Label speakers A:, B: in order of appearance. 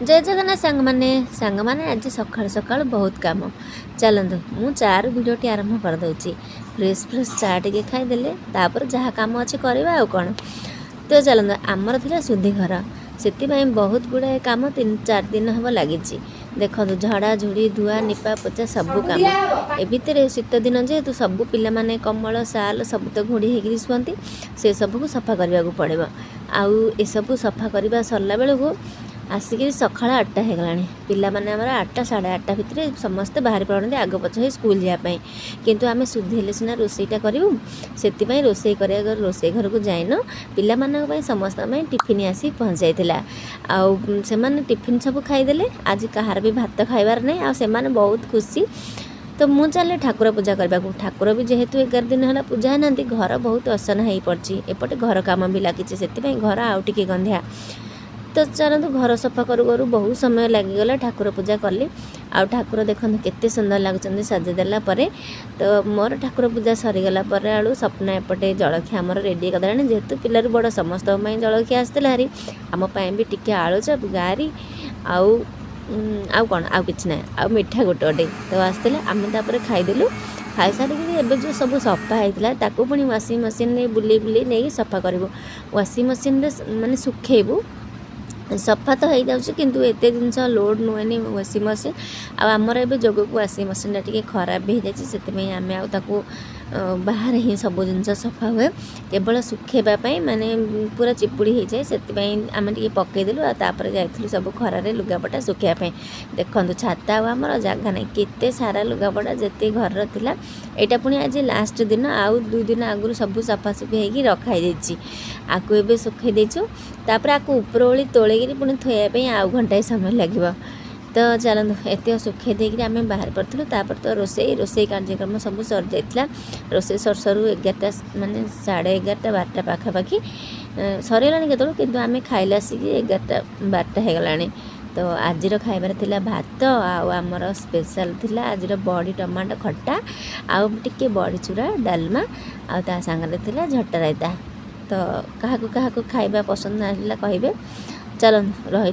A: ଜୟ ଜଗନ୍ନାଥ ସାଙ୍ଗମାନେ। ସାଙ୍ଗମାନେ, ଆଜି ସକାଳୁ ସକାଳୁ ବହୁତ କାମ। ଚାଲନ୍ତୁ, ମୁଁ ଚା'ରୁ ଭିଡ଼ିଓଟି ଆରମ୍ଭ କରିଦେଉଛି। ଫ୍ରେଶ୍ ଫ୍ରେଶ୍ ଚା ଟିକେ ଖାଇଦେଲେ ତାପରେ ଯାହା କାମ ଅଛି କରିବା, ଆଉ କ'ଣ। ତ ଚାଲନ୍ତୁ, ଆମର ଥିଲା ଶୁଦ୍ଧି ଘର, ସେଥିପାଇଁ ବହୁତ ଗୁଡ଼ାଏ କାମ 3-4 ଦିନ ହେବ ଲାଗିଛି। ଦେଖନ୍ତୁ, ଝଡ଼ା ଝୁଡ଼ି, ଧୁଆ, ନିପା ପୋଛା ସବୁ କାମ। ଏ ଭିତରେ ଶୀତ ଦିନ ଯେହେତୁ ସବୁ ପିଲାମାନେ କମ୍ବଳ, ସାଲ ସବୁ ତ ଘୋଡ଼ି ହେଇକିରି ଶୁଅନ୍ତି, ସେ ସବୁକୁ ସଫା କରିବାକୁ ପଡ଼ିବ। ଆଉ ଏସବୁ ସଫା କରିବା ସରିଲା ବେଳକୁ ଆସିକିରି ସକାଳ 8ଟା ହେଇଗଲାଣି। ପିଲାମାନେ ଆମର 8ଟା 8:30 ଭିତରେ ସମସ୍ତେ ବାହାରି ପଡ଼ନ୍ତି ଆଗ ପଛ ହେଇ ସ୍କୁଲ ଯିବା ପାଇଁ। କିନ୍ତୁ ଆମେ ଶୁଦ୍ଧି ହେଲେ ସିନା ରୋଷେଇଟା କରିବୁ। ସେଥିପାଇଁ ରୋଷେଇ କରିବା ରୋଷେଇ ଘରକୁ ଯାଇନୁ। ପିଲାମାନଙ୍କ ପାଇଁ, ସମସ୍ତଙ୍କ ପାଇଁ ଟିଫିନ୍ ଆସି ପହଞ୍ଚାଇଥିଲା ଆଉ ସେମାନେ ଟିଫିନ୍ ସବୁ ଖାଇଦେଲେ। ଆଜି କାହାର ବି ଭାତ ଖାଇବାର ନାହିଁ ଆଉ ସେମାନେ ବହୁତ ଖୁସି। ତ ମୁଁ ଚାଲିଲି ଠାକୁର ପୂଜା କରିବାକୁ। ଠାକୁର ବି ଯେହେତୁ 11 ଦିନ ହେଲା ପୂଜା ହେଇନାହାନ୍ତି, ଘର ବହୁତ ଅସନା ହେଇପଡ଼ିଛି। ଏପଟେ ଘର କାମ ବି ଲାଗିଛି, ସେଥିପାଇଁ ଘର ଆଉ ଟିକେ ଗନ୍ଧିଆ। ତ ଚାଲନ୍ତୁ, ଘର ସଫା କରୁ କରୁ ବହୁତ ସମୟ ଲାଗିଗଲା। ଠାକୁର ପୂଜା କଲି ଆଉ ଠାକୁର ଦେଖନ୍ତୁ କେତେ ସୁନ୍ଦର ଲାଗୁଛନ୍ତି ସଜେଇ ଦେଲା ପରେ। ତ ମୋର ଠାକୁର ପୂଜା ସରିଗଲା ପରେ ଆଳୁ ସ୍ୱପ୍ନା ଏପଟେ ଜଳଖିଆ ଆମର ରେଡ଼ି କରିଦେଲାଣି। ଯେହେତୁ ପିଲାରୁ ବଡ଼ ସମସ୍ତଙ୍କ ପାଇଁ ଜଳଖିଆ ଆସିଥିଲା ହାରି, ଆମ ପାଇଁ ବି ଟିକେ ଆଳୁଚପ, ଗାରି ଆଉ କ'ଣ, ଆଉ କିଛି ନାହିଁ, ଆଉ ମିଠା ଗୋଟେ ଗୋଟେ ତ ଆସିଥିଲା। ଆମେ ତାପରେ ଖାଇଦେଲୁ। ଖାଇସାରିକି ଏବେ ଯେଉଁ ସବୁ ସଫା ହେଇଥିଲା, ତାକୁ ପୁଣି ୱାସିଂ ମେସିନ୍ରେ ବୁଲେଇ ବୁଲେଇ ନେଇକି ସଫା କରିବୁ। ୱାସିଂ ମେସିନ୍ରେ ମାନେ ଶୁଖେଇବୁ। ସଫା ତ ହେଇଯାଉଛି, କିନ୍ତୁ ଏତେ ଜିନିଷ ଲୋଡ଼୍ ନୁହେଁନି ୱାସିଂ ମେସିନ୍। ଆଉ ଆମର ଏବେ ଯୋଗକୁ ୱାସିଂ ମେସିନ୍ଟା ଟିକେ ଖରାପ ବି ହେଇଯାଇଛି। ସେଥିପାଇଁ ଆମେ ଆଉ ତାକୁ ବାହାରେ ହିଁ ସବୁ ଜିନିଷ ସଫା ହୁଏ। କେବଳ ଶୁଖେଇବା ପାଇଁ ମାନେ ପୁରା ଚିପୁଡ଼ି ହେଇଯାଏ, ସେଥିପାଇଁ ଆମେ ଟିକେ ପକେଇଦେଲୁ ଆଉ ତାପରେ ଯାଇଥିଲୁ ସବୁ ଖରାରେ ଲୁଗାପଟା ଶୁଖେଇବା ପାଇଁ। ଦେଖନ୍ତୁ, ଛାତ ଆଉ ଆମର ଜାଗା ନାହିଁ, କେତେ ସାରା ଲୁଗାପଟା ଯେତେ ଘରର ଥିଲା। ଏଇଟା ପୁଣି ଆଜି ଲାଷ୍ଟ ଦିନ, ଆଉ 2 ଦିନ ଆଗରୁ ସବୁ ସଫାସୁଫି ହେଇକି ରଖା ହେଇଯାଇଛି। ଆକୁ ଏବେ ଶୁଖେଇ ଦେଇଛୁ। ତାପରେ ଆକୁ ଉପର ଓଳି ତୋଳିକିରି ପୁଣି ଥୋଇବା ପାଇଁ ଆଉ ଘଣ୍ଟାଏ ସମୟ ଲାଗିବ। ତ ଚାଲନ୍ତୁ, ଏତିକ ଶୁଖେଇ ଦେଇକିରି ଆମେ ବାହାରି ପଡ଼ିଥିଲୁ। ତାପରେ ତ ରୋଷେଇ ରୋଷେଇ କାର୍ଯ୍ୟକ୍ରମ ସବୁ ସରିଯାଇଥିଲା। ରୋଷେଇ ସରୁ ସରୁ 11ଟା, ମାନେ 11:30, 12ଟା ପାଖାପାଖି ସରିଗଲାଣି କେତେବେଳୁ, କିନ୍ତୁ ଆମେ ଖାଇଲେ ଆସିକି 11ଟା 12ଟା ହେଇଗଲାଣି। ତ ଆଜିର ଖାଇବାରେ ଥିଲା ଭାତ ଆଉ ଆମର ସ୍ପେଶାଲ୍ ଥିଲା ଆଜିର ବଡ଼ି ଟମାଟୋ ଖଟା ଆଉ ଟିକେ ବଡ଼ି ଚୁରା, ଡାଲମା ଆଉ ତା ସାଙ୍ଗରେ ଥିଲା ଝଟା ରାଇତା। ତ କାହାକୁ କାହାକୁ ଖାଇବା ପସନ୍ଦ ଆସିଲା କହିବେ। ଚାଲନ୍ତୁ, ରହିଲି।